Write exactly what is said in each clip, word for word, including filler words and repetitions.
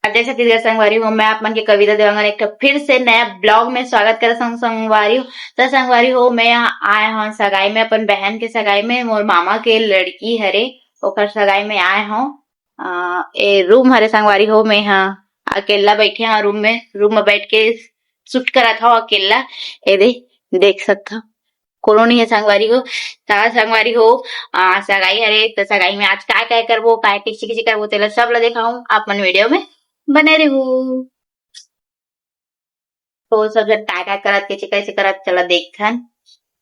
जय छत्तीसगढ़ संगवारी हो, मैं आप मन के कविता देवांगन एक ठो फिर से नया vlog में स्वागत करत हूँ संगवारी हो। तो संगवारी हो, मैं यहाँ आए हूँ सगाई में, अपन बहन के सगाई में, मोर मामा के लड़की हरे, ओकर सगाई में आए हूँ। अ, ए room हरे संगवारी हो, मैं यहाँ अकेला बैठे हूँ room में, room में बैठ के shoot करत हूँ अकेला। ए दे, देख सकत हव, कोनो नहीं है संगवारी हो। त संगवारी हो, आ, सगाई हरे, त सगाई में आज काय काय करबो, काय कैसे कैसे करबो, तेला सब ला देखाऊं आप मन video में बने रहू। तो सब जन काय काय करत, कैसे कैसे करत, चला देखथन।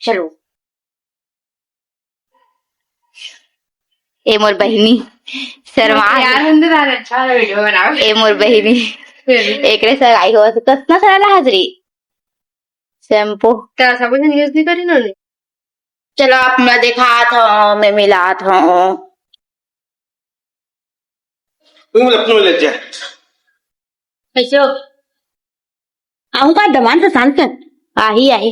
चलो। ए मोर बहिनी, शर्मा तैयार होने दादा, अच्छा video बनाओ। ए मोर बहिनी, फिर एकरे सगाई हो, तो कतना सारा ला हाजरी? Shampoo। तेरा सब कुछ use नहीं करी ना? चलो, आप मैं दिखात हूँ, मैं मिलात हूँ। तू मतलब क्यों ले जा? कैसे हो? आहूँ का दमान से शांत कर। आही, आही।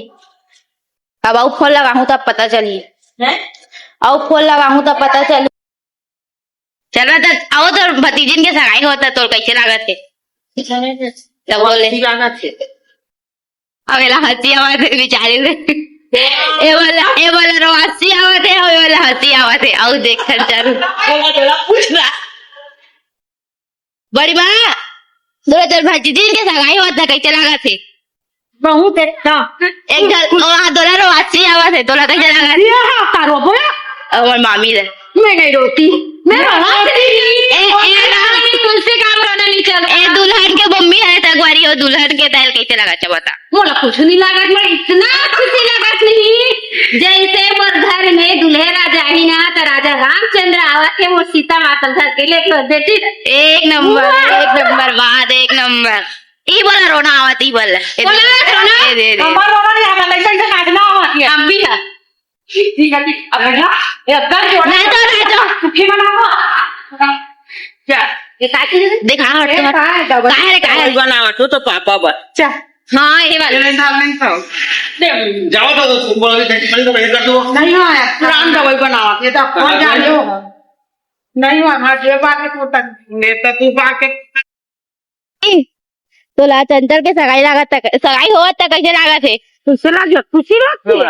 अब अउ phone लगाहूँ तब पता चली। हैं? अउ phone लगाहूँ तब पता चली। चल बता, अउ तोर भतीजिन के सगाई होत हे, तोर कैसे लागत हे? तब बोले। हंसी लागत हे। अब एला हंसी आवत हे, बेचारी ले। ए वाला, ए वाला रो हंसी आवत हे, ए वाला हंसी आवत हे। अउ देख खर्चा रू। बोला, बोला, पूछ ना। बड़ी माँ, तोला तोर भतीजिन के सगाई होत हे, कैसे लागत हे? बहुत अच्छा। एक झन, ओ, हाँ, तोला रो हंसी आवत हे, तोला कैसे लागत हे? ये हाँ, का रो बोला? अमर मामी ले। मैं नहीं रोती। मैं रोना नहीं। ए, ए, ना। तुलसी का रोना नहीं चल। ए, दुल्हन के मम्मी हे, संगवारी हो, दुल्हन के तैल कैसे लागत हे, बता। मोला कुछ नहीं लागत, मैं इतना खुशी लागत नहीं। जैसे मोर घर में दुल्हे राजा ही ना, तो राजा रामचंद्र आवत हे, मोर सीता माता धर के लेके बेटी। एक नंबर, वाह। एक नंबर बात, एक नंबर। ई बोला रोना आवत, ई बोला। बोला रोना? ए, दे, दे। हमर रोना नहीं आवत, ऐसे, ऐसे नाचना आवत हे। हम भी है। ठीक है, ठीक। अब ना, ये कर जो नहीं तो, नहीं तो। सुखी बनाओ। क्या? ये का चीज है? दिखा, हट, ये हट। का है? दवाई? का है रे, का है? दवाई बनावत हो तो पापा बर। क्या? हाँ, ये वाला। ये डाल नहीं खाओ। दे। जाओ तो, तो बोला कि खड़ी तो वहीं कर दो। नहीं हो यार, पुरान दवाई बनावत। ये तो आप कहाँ जा रहे हो? नहीं हो, हाँ, ये बात है, वो तक। ये तो तू बात है। ए, तोला चंचल के सगाई लागत हे, सगाई होवत हे, कैसे लागत हे? कैसे लागत? खुशी लागत हे।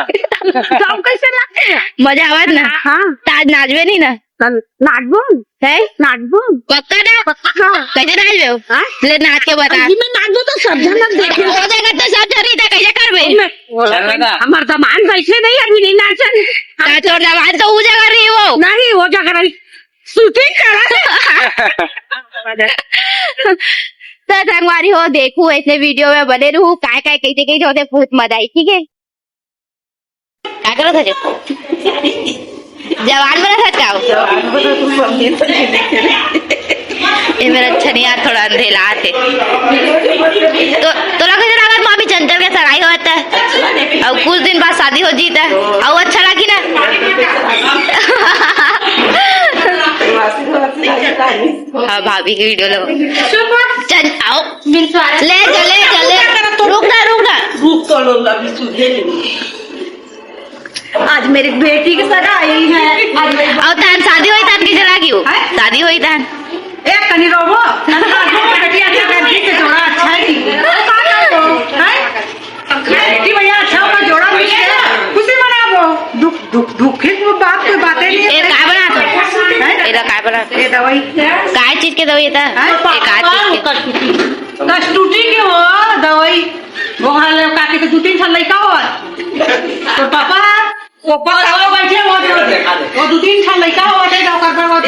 तब कैसे लागत हे? मजा आवत ना? हाँ। त आज नाचबे नहीं ना? कल नाचबो। हैं? नाचबो। पक्का ना? पक्का। कैसे नाचबे हो? हाँ। ले नाच के बता। अभी मैं नाचबो तो सब जन देखे। हो जाएगा तो सब जन ही था, कैसे करबे? मैं, चल ना। हमार दमान कैसे नहीं, अभी नहीं नाचन। का तोर दमान तो वो जगह रही वो। नहीं, वो जगह रही। Shooting करा। तो संगवारी हो, देखू ऐसे video में बने रहू, काय काय कैसे कैसे होथे, बहुत मजा आई, ठीक है? का करत हस? जवान बनत हस का? ये मेरा छनिया थोड़ा अंधेला थे। तो तोला कैसे लागत मामी, चंचल के सगाई होत हे? अउ कुछ दिन बाद शादी हो जीत हे। अउ अच्छा लागी ना? हाँ, भाभी की video लो। चल, आओ। ले, चले, चले। रुक ना, रुक ना। रुक तो लो, अभी सुधे नहीं। आज मेरी बेटी की सगाई है। आज मेरी अउ तान शादी होई तान की जरा की हो? हैं? शादी होई तान। एक कनी रोबो, नंदलाल को बेटी अच्छा कर दी के जोड़ा अच्छा है कि? हैं? कि भैया अच्छा होगा, जोड़ा मिल गया, खुशी मनाबो। दुख, दुख, दुख की कोई बात, कोई बातें नहीं है। ए, काय बनात हो? हैं? एला काय बनात हो? ये दवाई। काय चीज के दवाई था? हैं? ये काय चीज के? कस्तूरी। कस्तूरी के हो दवाई। वो हाल का के तो दो तीन साल लइका हो। तो पापा वो पकड़ावा बैठे, वो जो, वो दो तीन ठन लइका हो, ओकर बर वो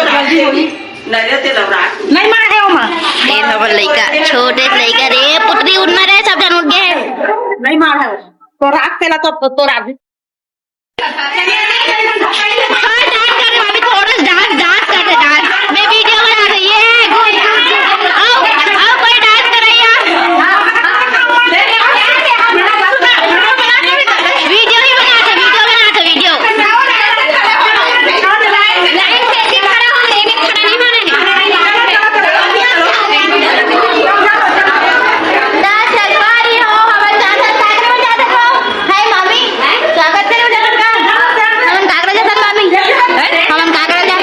जल्दी होही। नहीं मारे हो माँ। ए हमर लइका, छोटे से लइका रे, पुतरी उड़ना रे, सब जन उड़ गए। नहीं मारे हो। तो रात से ला तो, तो रात। हाँ, dance कर रहे, भाभी, थोड़ा सा dance, dance कर रहे, dance। मैं video बना रही, ये, आओ, आओ, कोई dance कर रही है? Video ही बनाते, video बनाते, video। Line से ऐसे खड़ा हो, एक एक खड़ा नहीं होना है। Dance लगवा रही हो, हमारे साथ साथ कागरा जात हो। हाय मामी, स्वागत करे उधर का। हमन कागरा जात मामी। हमन कागरा जात।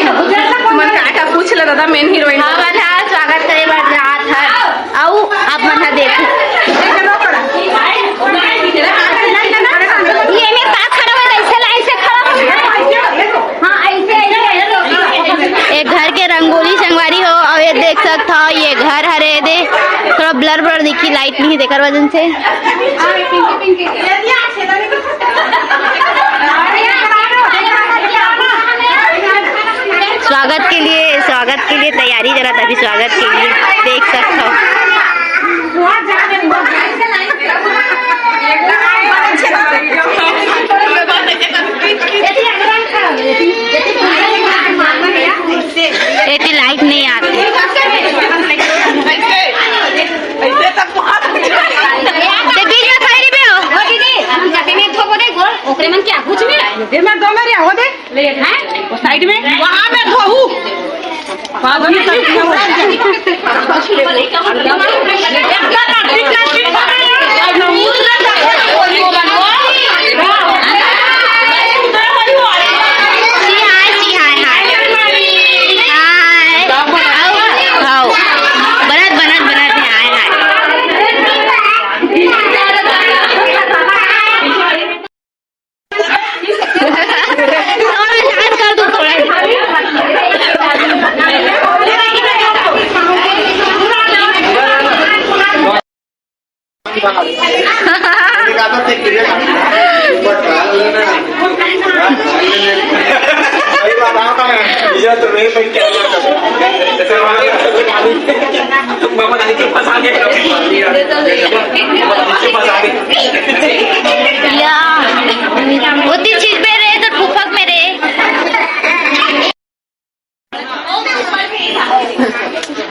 अरे हो, अब ये देख सकत हव, ये घर हरे दे, थोड़ा blur blur दिखी, light नहीं, तेकर वजह से। स्वागत के लिए, स्वागत के लिए तैयारी करत, अभी स्वागत के लिए देख सकत हव। एती light नहीं आती। ते बीच में खड़े रहिबे हो। ओ दीदी, हम जाते में एक ठो बोले गोल, ओकरे मन क्या कुछ नहीं। ये मैं दो मेरे हो दे। हैं? वो side में। वहाँ मैं धोहू। हाय। हाय। हाय। हाय। बनत, बनत, बनत है। हाय, हाय। थोड़ा dance कर दो, थोड़ा। या, वो तीन चीज पे रहे तो फूफक में रहे।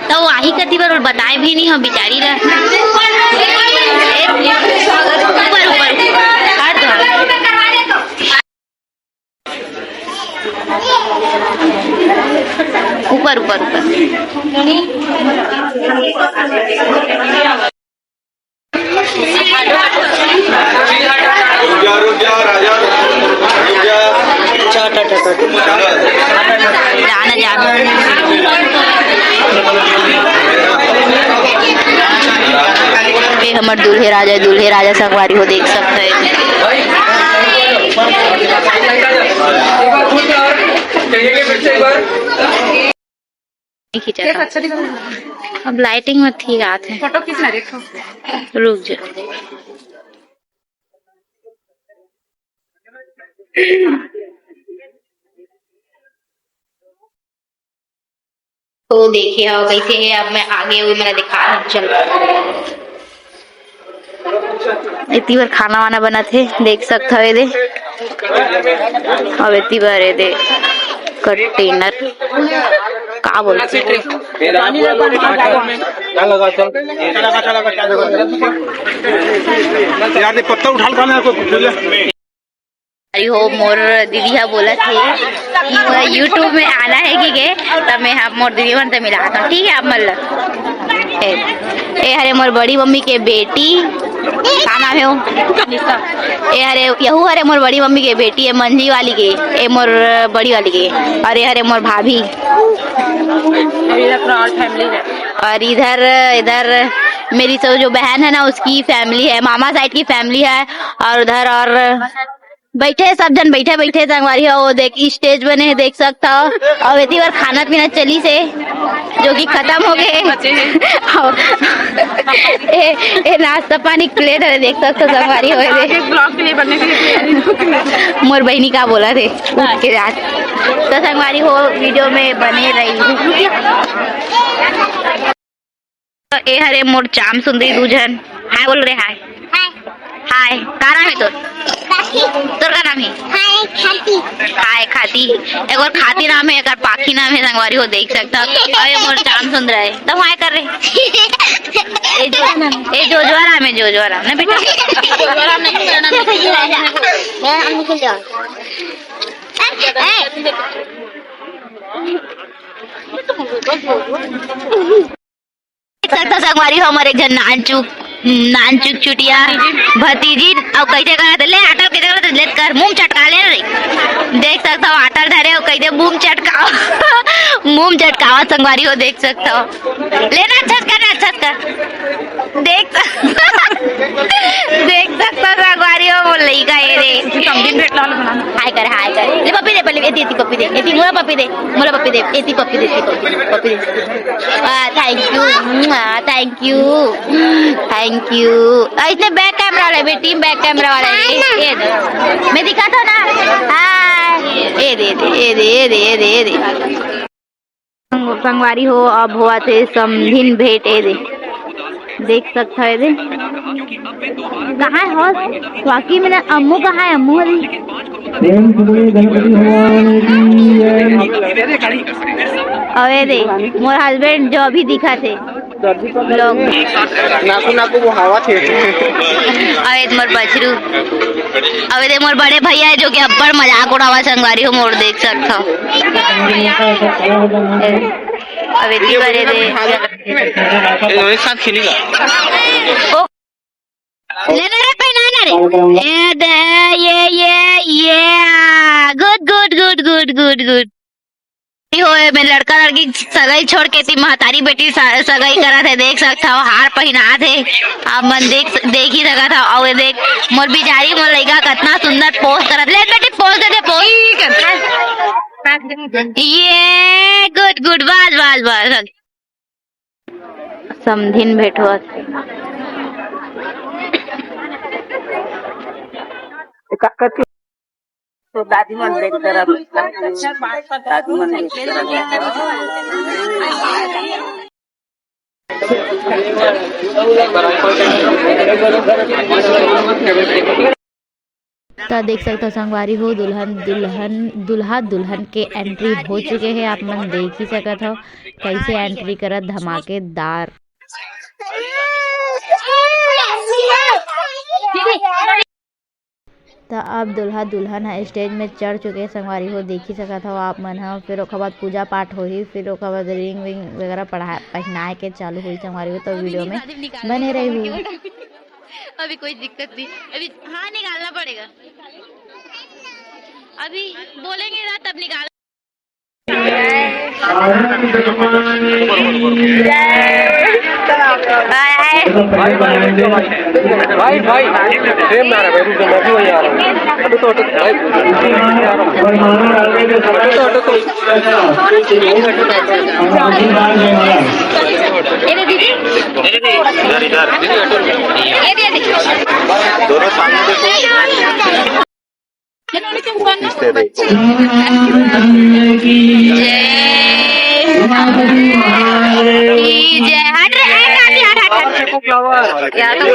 तो वही कति बार बताए भी नहीं हो बिचारी ला। ऊपर, ऊपर, ऊपर। हाथ धो। ऊपर, ऊपर, ऊपर। रुक जा, रुक जा, राजा, रुक जा। अच्छा, अच्छा, अच्छा, अच्छा। जाना, जाना। ये हमर दूल्हे राजा, दूल्हे राजा संगवारी हो देख सकत हे। नहीं खींचा था। अच्छा दिख रहा है। अब lighting में ठीक आत है। फोटो खींचना, देखो। रुक जा। तो देखे हो कैसे है, अब मैं आगे हुई मेरा दिखा, चल। एती बर खाना वाना बनत हे, देख सकत हव एदे। अब एती बर एदे container का बोलथे? यार, ये पत्ता उठा के लाना है, कोई पत्ता ले। अरे हो, मोर दीदी हा बोलत हे कि मोला YouTube में आना है कि के, तब मैं हा मोर दीदी मन से मिलात हूँ, ठीक है, आप मन ल। ए, ए हरे मोर बड़ी मम्मी के बेटी, का नाम है वो? ए हरे, यहू हरे मोर बड़ी मम्मी के बेटी है, मंझली वाली के, ए मोर बड़ी वाली के, और ये हरे मोर भाभी। और इधर पूरा all family है। और इधर, इधर मेरी सब जो बहन है ना, उसकी family है, मामा side की family है, और उधर और बैठे, सब झन बैठे, बैठे संगवारी हो, वो देख stage बने हे, देख सकत हव। अउ एती बर खाना पीना चलिस हे, जो कि खतम हो गे। बचे हे। ए, ए नाश्ता पानी के plate हे, देख सकत हव संगवारी हो। आगे vlog के लिए बनने के लिए तैयारी। मोर बहिनी का बोलत हे, उठ के जात। तो संगवारी हो, video में बने रही। ए हरे मोर चाम सुंदरी दू झन। हाय बोल रे, हाय। हाय। हाय। का नाम हे तोर? राखी। तोर का नाम हे? हाय खाती। हाय खाती। एकर खाती नाम हे, एकर पाखी नाम हे, संगवारी हो देख सकत हव। अउ ये मोर चाम सुंदरा हे। तब हाय कर रे। ए जो, ए जोजवा राम हे, जोजवा राम। ना बेटा। जोजवा राम नहीं, मेरा नाम निखिल राम है। मेरा नाम निखिल राम। ए, ए। देख सकत हव संगवारी हो, हमर एक झन नानचुक, नानचुक चुटिया भतीजी, अउ कइसे करत हे, ले आटा कइसे करत हे, ले कर, मुंह चटका ले रे। देख सकत हव आटा धरे हे, कइसे मुंह चटकाव, मुंह चटकावत संगवारी हो, देख सकत हव। लेना अच्छा से कर, अच्छा से कर। देख सक-, देख सकता संगवारी हो, मोर लइका ए रे। समधिन भेंट लाल बना। हाय कर, हाय कर। ले पप्पी दे, पहले एती, एती पप्पी दे, एती मोला पप्पी दे, मोला पप्पी दे, एती पप्पी दे, एती पप्पी दे, पप्पी दे। आ, thank you, आ, thank you, thank you। आ, इसने back camera वाला भी, team back camera वाला भी। ये दे। मैं दिखा था ना। हाय। ये दे, ये दे, ये दे, ये दे, ये दे, ये दे। संग-, संगवारी हो, अब होवत हे समधिन भेंट, ए दे। देख सकत हव, ए दे। कहाँ हे हो? वाकई में ना, अम्मू कहाँ हे? अम्मू हरी। प्रेम से बोलिए गणपति भगवान की जय। अउ ए दे, मोर husband जो अभी दिखत हे। लोग। नाकू, नाकू, वो हवा थे। अउ ए दे मोर बछरू। अउ ए दे मोर बड़े भैया हे, जो कि अब्बड़ मजाक उड़ावत हे संगवारी हो मोर, देख सकत हव। अउ एती बर ए दे। ये दोनों एक साथ खेलेगा। ओ। ले ना रे, पहना ना रे। ए दे, ये, ये, ये। Good, good, good, good, good, good। होए, मैं लड़का लड़की सगाई छोड़ के एती महतारी बेटी स-, सगाई करत हे, देख सकत हव, हार पहिनात हे। आप मन देख, देख ही सकत हव। अउ ये देख, मोर बिचारी, मोर लइका कतना सुंदर pose करत। ले बेटी, pose दे दे, pose। ये good, good, बस, बस, बस। समधिन भेंट होवत हे। तो दादी मन देख कर अब, दादी मन देख कर अब। त देख सकत हव संगवारी हो, दुल्हन, दुल्हन, दूल्हा दुल्हन के entry हो चुके हे। आप मन देख ही सकत हव, कैसे entry करत धमाकेदार। त अब दूल्हा दुल्हन ह stage में चढ़ चुके हे संगवारी हो, देख ही सकत हव आप मन ह। फिर ओखर बाद पूजा पाठ होही, फिर ओखर बाद ring विंग वगैरह पढ़ा-, पहिनाए के चालू होही संगवारी हो, तो video में बने रहू। अभी कोई दिक्कत नहीं, अभी हाँ निकालना पड़ेगा, अभी बोलेंगे ना तब निकाल। भाई, भाई, प्रेम ना रहा भाई, रुक जा, मैं भी वहीं आ रहा हूँ। अभी तो हटो भाई, अभी तो हटो तुम। ये दे दीजिए। इधर, इधर। ये दे दीजिए। दोनों सामने देखो। जय। जय। हट रे, हट, हट, हट, हट। या तो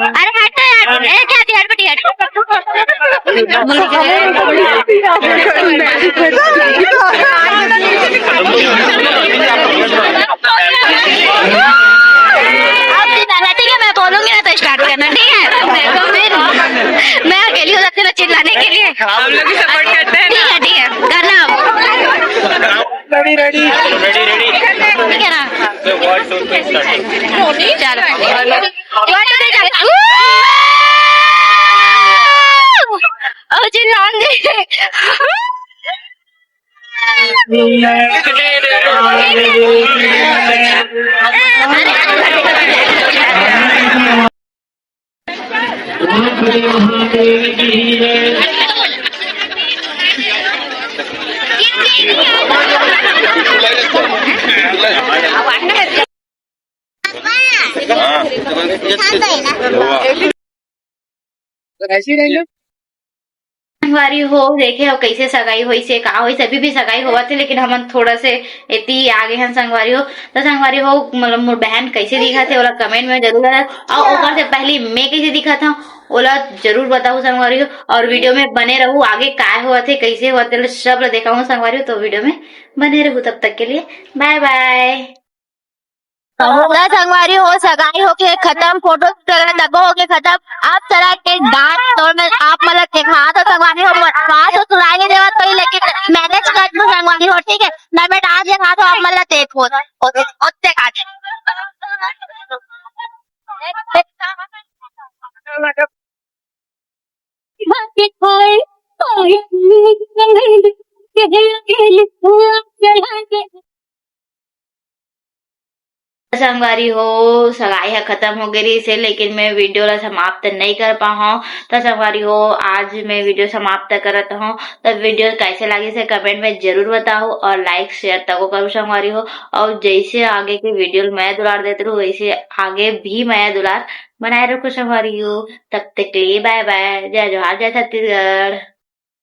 अरे हट तो यार, ए, क्या दिया, हट बेटी, हट। अब ठीक है, ठीक है, मैं बोलूंगी ना तो start करना, ठीक है? मैं अकेली हो सकती हूँ चिल्लाने के लिए। हम लोग भी support करते हैं ना। ठीक है, ठीक है, करना अब। Ready, ready। Ready, ready। ठीक है ना? One, two, three, start। चलो। One, two, three, start। ओ, चिल्लाऊंगी। संगवारी हो, देखे हो कैसे सगाई होइस हे, का होइस हे, अभी भी सगाई होवत हे, लेकिन हमन थोड़ा से एती आगे हन संगवारी हो। तो संगवारी हो, मतलब मोर बहन कैसे दिखत हे, ओला comment में जरूर बताओ। और ओकर से पहले मैं कैसे दिखत हूँ, ओला जरूर बताओ संगवारी हो। और video में बने रहू, आगे काय होवत हे, कैसे होवत हे, सब ला देखाऊँ संगवारी हो। तो video में बने रहू, तब तक के लिए bye bye। त संगवारी हो, सगाई होके खतम, photo वगैरह तको होके खतम। अब चला के dance तो मैं आप मन ला देखा तो संगवारी हो, म-, वहाँ तो सुनाई नहीं देवत कोई, लेकिन manage कर लूँ संगवारी हो, ठीक है? मैं, मैं dance देखा तो आप मन ला देखो, ओ, ओ, ओ, देखा दे। संगवारी हो, सगाई ह खतम हो गे रहिस हे, लेकिन मैं video ला समाप्त नहीं कर पाहूँ। त संगवारी हो, आज मैं video समाप्त करत हूँ। त video कैसे लागिस हे, comment में जरूर बताओ और like share तको करो संगवारी हो। और जैसे आगे के video ल मया दुलार देत रहू, वैसे आगे भी मया दुलार बनाए रखो संगवारी हो। तब तक के लिए bye bye, जय जोहार, जय छत्तीसगढ़।